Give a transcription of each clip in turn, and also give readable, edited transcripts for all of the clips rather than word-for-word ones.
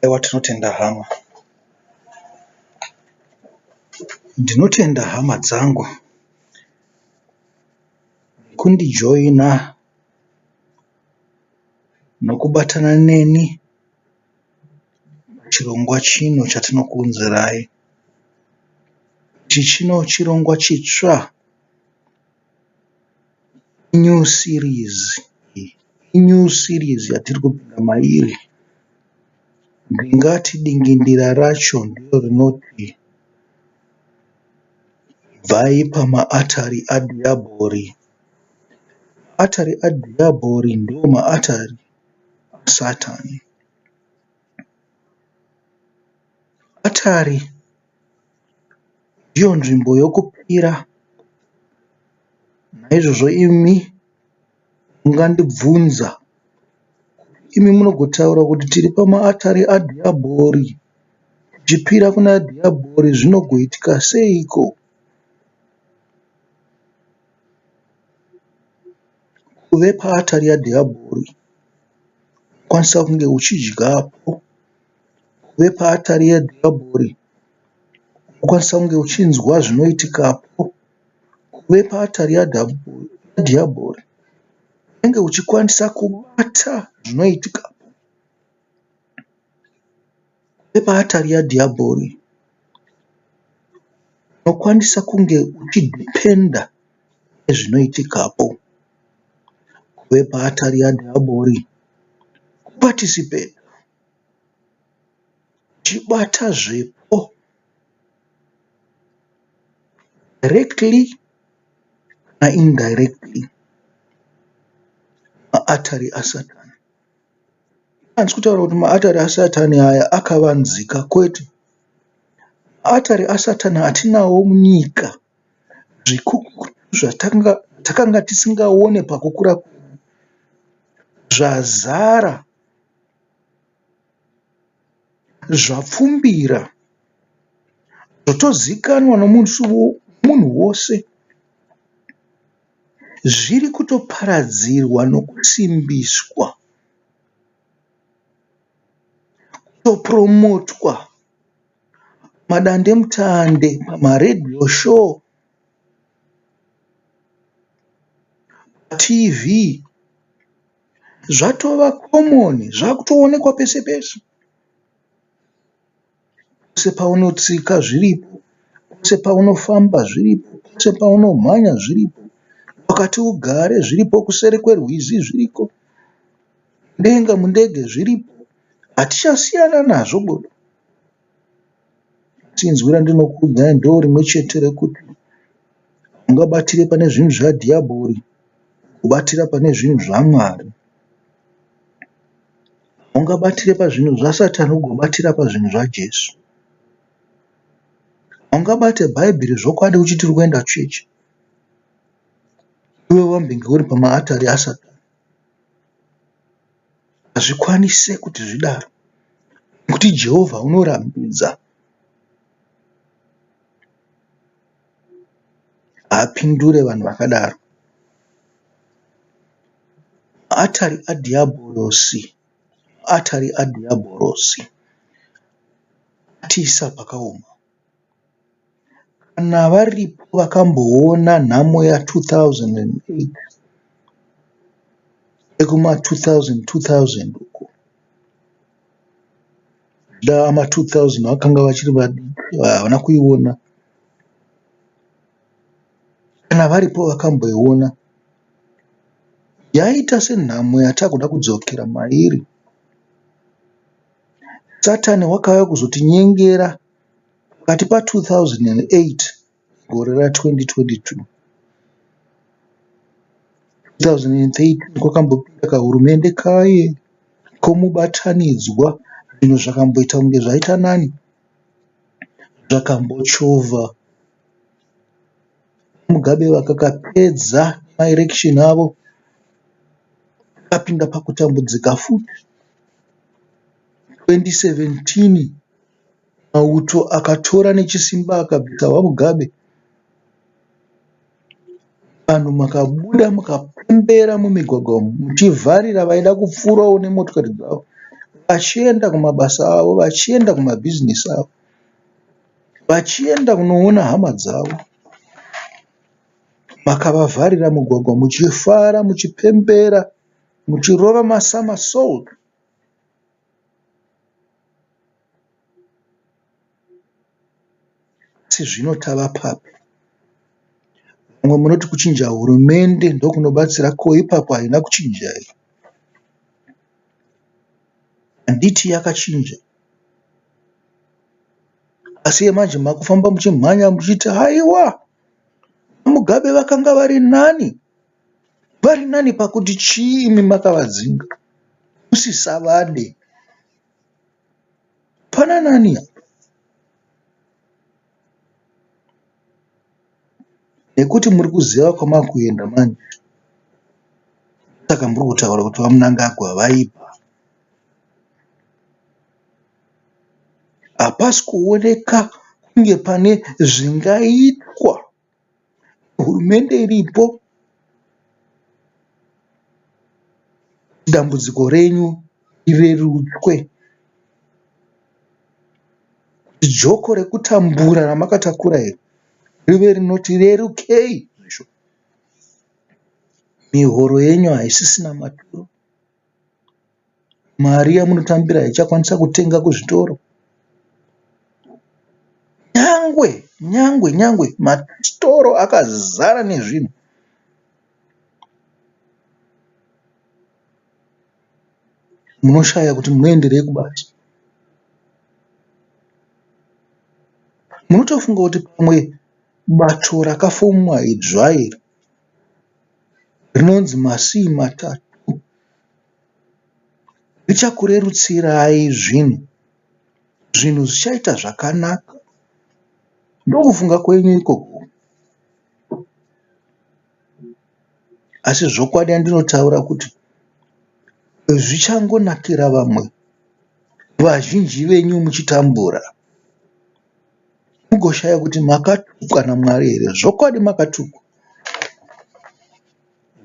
Aiwa tinotenda hama. Ndinotenda hama dzangu nekundijoina nokubatana neni pachirongwa chino chatinokuunzirai. Ichi chino chirongwa chitsva new series new series yatiri kupinda mairi. Ndingati dingindira racho ndiro rinoti ibvai pamaatari adhiabhori. Maatari adhiabhori ndiwo maatari asatani. Atari ndiyo nzvimbo yokupira naizvozvo imi mungandibvunza imi munogotaura kuti tiri pamaatari adhiabhori tichipira kuna dhiabhori zvinogoitika seiko? Kuve paatari yadhiabhori unokwanisa kunge uchidyapo. Kuve paatari yadhiabhori unokwanisa kunge uchinzwa zvinoitikapo. Kuve paatari yadhiabhori unenge uchikwanisa kubata zvinoitikapo. Kuve paatari yadhiabhori unokwanisa kunge uchidhipenda nezvinoitikapo. Kuve paatari yadhiabhori kupatisipeta uchibata zvepo directly kana indirectly maatari asatani. Handisi kutaura kuti maatari asatani aya akavanzika kwete. Maatari asatani atinawo munyika zvikukutu zvatakanga tisingaone pakukura kwedu zvazara zvapfumbira zvotozikanwa nomunhu wose zviri kutoparadzirwa nokusimbiswa kutopuromotwa madandemutande pamaredhiyo shoo paTV zvatova komoni zvakutoonekwa pese pese. Pose paunotsika zviripo, pose paunofamba zviripo, pose paunomhanya zviripo, wakati ugare zviripo, kuseri kwerwizi zviriko, mudenga mundege zviripo. Hatichasiyana nazvo bodo. Asi inzwi randinokuudzai ndorimwe chete rekuti ungabatire pane zvinhu zvadhiyabhori kubatira pane zvinhu zvaMwari. Haungabatire pazvinhu zvaSatani ugobatira pazvinhu zvaJesu. Haungabate Bhaibheri zvokwadi uchiti uri kuenda kuchechi iwe wambenge uri pamaatari aSatani. Hazvikwanise kuti zvidaro nekuti Jehovha unorambidza. Haapindure vanhu vakadaro. Maatari adhiabhorosi, maatari adhiabhorosi atiisa pakaoma. Kana varipo vakamboona nhamo ya 2008 yekuma 2000 2000 uko da ama 2000 vakanga vachiri vadiki havana kuiona. Kana varipo vakamboiona yaita senhamo yatakuda kudzokera mairi. Satani wakauya kuzotinyengera pakati pa 2008 gore ra 2022. 2013 kwakambopinda kahurumende kaye komubatanidzwa zvinhu zvakamboita kunge zvaita nani zvakambochovha. VaMugabe vakakapedza maerection avo vakapinda pakutambudzika futi. 2017 mauto akatora nechisimba akabvisa VaMugabe. Vanhu makabuda mukapembera mumigwagwa umu muchivharira vaida kupfuurawo nemotokari dzavo. Vachienda kumabasa avo, vachienda kumabhizinesi avo, vachienda kunoona hama dzavo. Makavavharira mugwagwa muchifara, muchipembera, muchirova masomersault. Asi zvino tava papi? Vamwe munoti kuchinja hurumende ndokunobatsira ko ipapo haina kuchinja here? Handiti yakachinja? Asi iye manje makufamba muchimhanya muchiti haiwa VaMugabe vakanga vari nani. Vari nani pakuti chii imi makavadzinga musisavade. Pana nani apa? Nekuti muri kuziva kwamakuenda manje saka muri kutaura kuti VaMnangagwa vaipa. Hapasi kuoneka kunge pane zvingaitwa nehurumende iripo kuti dambudziko renyu rirerutswe. Kuti joko rekutambura ramakatakura iri rive rinoti rerukei. Mihoro yenyu haisisina maturo. Mari yamunotambira haichakwanisa kutenga kuzvitoro. Nyangwe nyangwe nyangwe masitoro akazara nezvinhu. Munoshaya kuti munoenderei kubasa. Munotofunga kuti pamwe bato rakafomwa idzva iri rinonzi Masii Matatu richakurerutsirai zvinhu. Zvinhu zvichaita zvakanaka. Ndokufunga kwenyu ikoko. Asi zvokwadi yandinotaura kuti zvichangonakira vamwe vazhinji venyu muchitambura. Mugoshaya kuti makatukwa naMwari here. Zvokwadi makatukwa.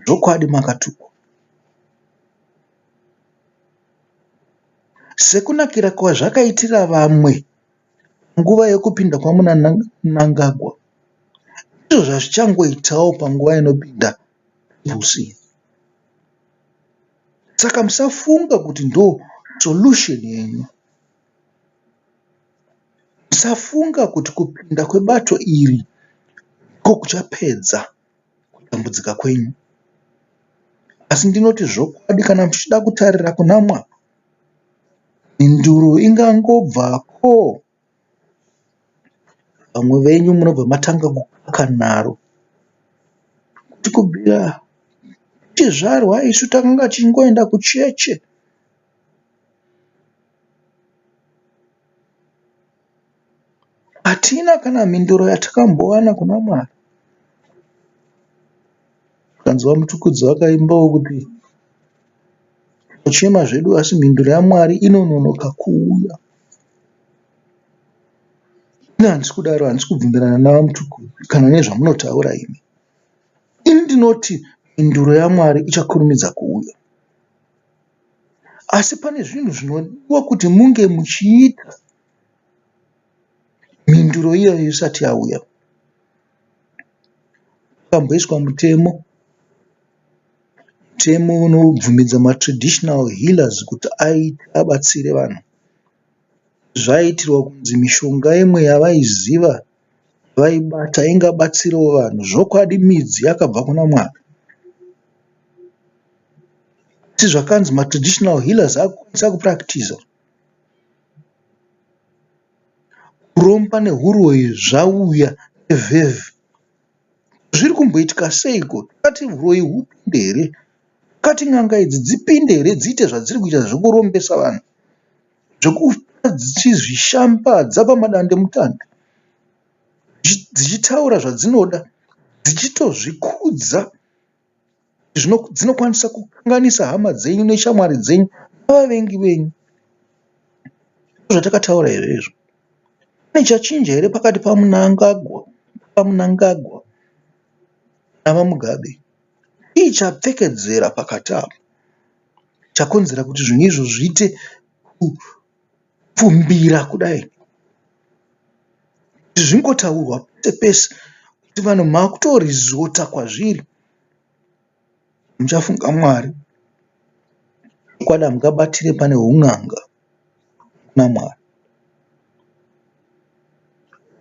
Zvokwadi makatukwa. Sekunakira kwazvakaitira vamwe panguva yekupinda kwaMnangagwa, ndizvo zvazvichangoitawo panguva inopinda Triple C. Saka musafunga kuti ndo solution yenyu. Musafunga kuti kupinda kwebato iri ndiko kuchapedza kutambudzika kwenyu. Asi ndinoti zvokwadi kana muchida kutarira kuna Mwari, mhinduro ingangobvako. Vamwe venyu munobva matanga kukaka nharo kuti kubvira tichizvarwa isu takanga tichingoenda kuchechi. Hatina kana mhinduro yatakambowana kuna Mwari. Ukanzwa Mutukudzi vakaimbawo kuti tinochema zvedu asi mhinduro yaMwari inononoka kuuya. Ini handisi kudaro, handisi kubvumirana naVaMutukudzi kana nezvamunotaura imi. Ini ndinoti mhinduro yaMwari ichakurumidza kuuya. Asi pane zvinhu zvinodiwa kuti munge muchiita mhinduro iyoyo isati yauya. Pakamboiswa mutemo, mutemo unobvumidza matraditional healers kuti aite abatsire vanhu. Zvaiitirwa kunzi mishonga imwe yavaiziva vaibata ingabatsirewo vanhu. Zvokwadi midzi yakabva kuna Mwari. Asi zvakanzi matraditional healers akukwanisa kupractiser kuromba nehuroyi zvauya nevhevhi. Zviri kumboitika seiko? Takati huroyi hupinde here? Takati n'anga idzi dzipinde here dziite zvadziri kuita zvekurombesa vanhu? Zvekupa dzichizvishambadza pamadandemutande dzichitaura zvadzinoda dzichitozvikudza dzinokwanisa kukanganisa hama dzenyu neshamwari dzenyu nevavengi venyu. Ndozvatakataura here izvo? Pane chachinja here pakati paMnangagwa paMnangagwa naVaMugabe? Chii chapfekedzera pakati apo chakonzera kuti zvinhu izvo zviite Kupfumbira kudai kuti zvingotaurwa pese pese kuti vanhu makutorizota kwazviri. Muchafunga Mwari. Chokwadi hamungabatire pane hun'anga kuna Mwari.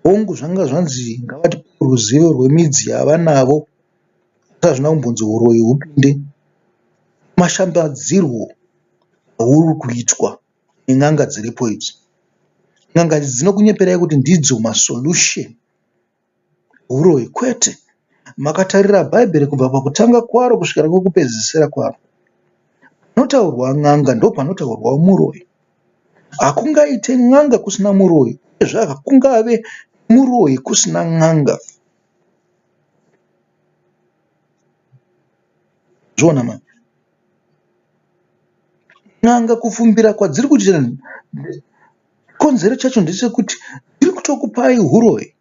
Hongu zvanga zvanzi ngavatipe ruzivo rwemidzi yavanavo asi hazvina kumbonzi huroyi hupinde. Mashambadzirwo auri kuitwa nen'anga dziripo idzi. N'anga idzi dzinokunyeperai kuti ndidzo masolution huroyi kwete. Makatarira bhaibheri kubva pakutanga kwaro kusvikira kwekupedzisira kwaro. Panotaurwa n'anga ndopanotaurwawo muroyi. Hakungaite n'anga kusina muroyi uyezve hakungave muroyi kusina n'anga. Zviona manje. N'anga kufumbira kwadziri kuita chikonzero chacho ndechekuti dziri kutokupai huroyi.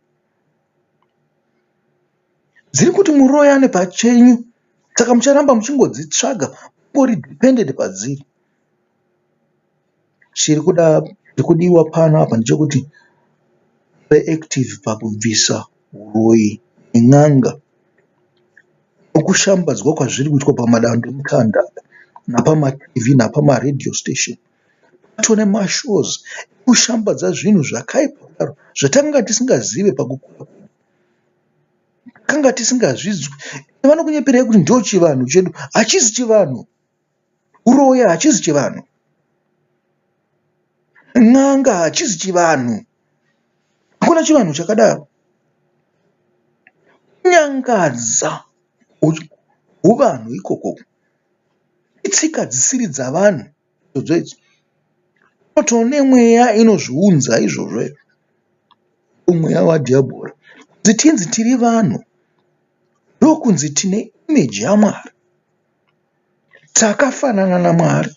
Dziri kuti muroyane pachenyu saka mucharamba muchingodzitsvaga mungori dependent padziri. Chiri kuda chiri kudiwa pano apa ndechekuti muve active pakubvisa huroyi nen'anga nokushambadzwa kwazviri kuitwa pamadandemutande apa napamatv napamaradio station. Patove nemashows ekushambadza zvinhu zvakaipa kudaro zvatanga tisingazive pakukura kwedu. Takanga tisingazvinzwi. Vanokunyeperai kuti ndochivanhu chedu. Hachisi chivanhu. Kuroya hachisi chivanhu. N'anga hachisi chivanhu. Hakuna chivanhu chakadaro. Kunyangadza huvanhu ikoko. Itsika dzisiri dzavanhu idzodzo idzo. Kunotove nemweya inozviunza izvozvo izvo. Mweya wadhiyabhora. Kuti tinzi tiri vanhu ndokunzi tine image yaMwari. Takafanana naMwari.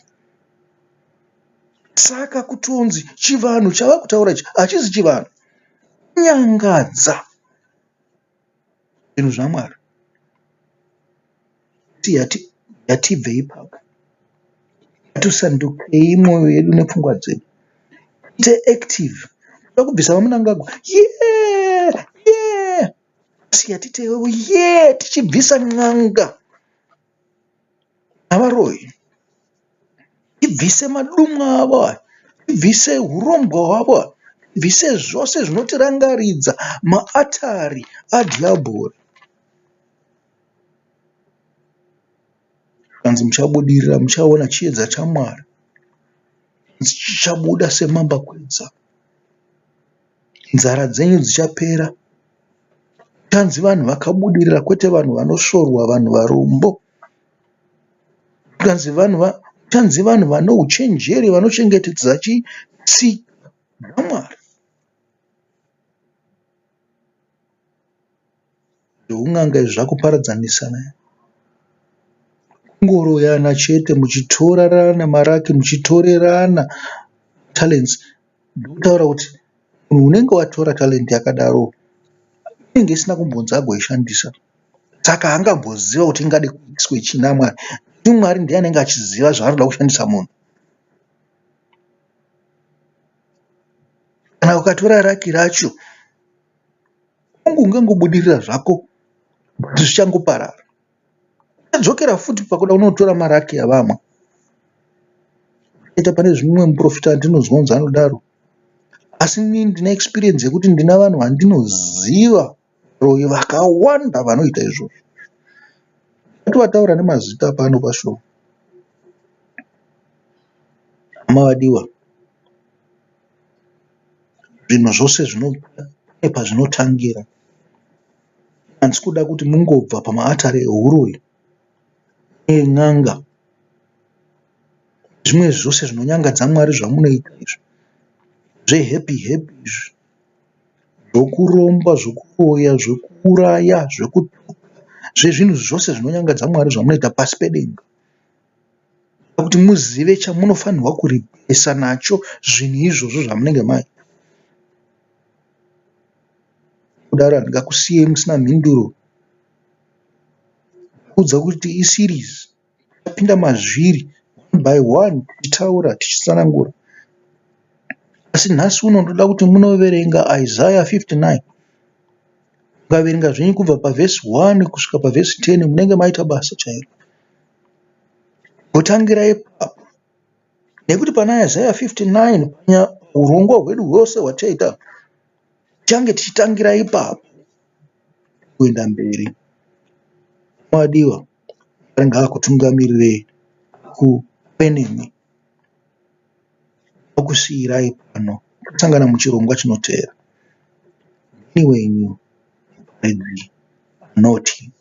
Saka kutonzi chivanhu chavakutaura ichi hachisi chivanhu. Kunyangadza zvinhu zvaMwari. Ngatibve ipapo. Ngatisandukei mwoyo yedu nepfungwa dzedu. Tiite active. Toda kubvisa VaMnangagwa. Yee! Yee! Asi ngatitewo yee tichibvisa n'anga navaroyi. Tibvise madumwa avo aya. Tibvise hurombwa hwavo aya. Tibvise zvose zvinotirangaridza maatari adhiyabhori. Zvikanzi muchabudirira muchaona chiedza chaMwari chichabuda semambakwedza. Nzara dzenyu dzichapera. Muchanzi vanhu vakabudirira kwete vanhu vanosvorwa vanhu varombo. Muchanzi vanhu vane uchenjeri vanochengetedza tsika dzaMwari. Zveun'anga izvi zvakuparadzanisana. Kungoroyana chete muchitorerana maraki muchitorerana talents. Ndikutaura kuti munhu unenge watora talent yakadaro inenge isina kumbonzi agoishandisa. Saka haangamboziva kuti ingade kuiswe chii naMwari. Nekuti Mwari ndiye anenge achiziva zvaanoda kushandisa munhu. Kana ukatora raki racho Hongu ungangobudirira zvako but zvichangoparara. Uchadzokera futi pakuda kunotora maraki avamwe. Uchaita pane zvimwe muprofita andinonzwa kunzi anodaro. Asi inini ndine experience yekuti ndina vanhu vandinoziva varoyi vakawanda vanoita izvozvo. Ndatovataura nemazita pano pashow. Hama vadiwa. Zvinhu zvose zvine pazvinotangira. Handisi kuda kuti mungobva pamaatari ehuroyi neen'anga nezvimwe zvose zvinonyangadza Mwari zvamunoita izvi zvehepi hepi izvi zvokuromba, zvokuroya, zvokuuraya, zvekutuka zvezvinhu zvose zvinonyangadza Mwari zvamunoita pasi pedenga. Kuti muzive chamunofanirwa kuripisa nacho zvinhu izvozvo zvamunenge maita. Kudaro handingakusiyei musina mhinduro. Kuudza kuti iseries tapinda mazviri one by one tichitaura tichitsanangura. Asi nhasi uno ndoda kuti munoverenga Isaiah 59. Mukaverenga zvenyu kubva pavhesi 1 kusvika pavhesi 10 munenge maita basa chairo. Kutangira ipapo nekuti pana Isaiah 59 hurongwa hwedu hwose hwatichaita tichange tichitangira ipapo kuenda mberi. Madiwa, Mwari ngaakutungamirirei kuve nemi. Ndokusiirai pano tosangana muchirongwa chinoteera. Ndini wenyu muparidzi anoti.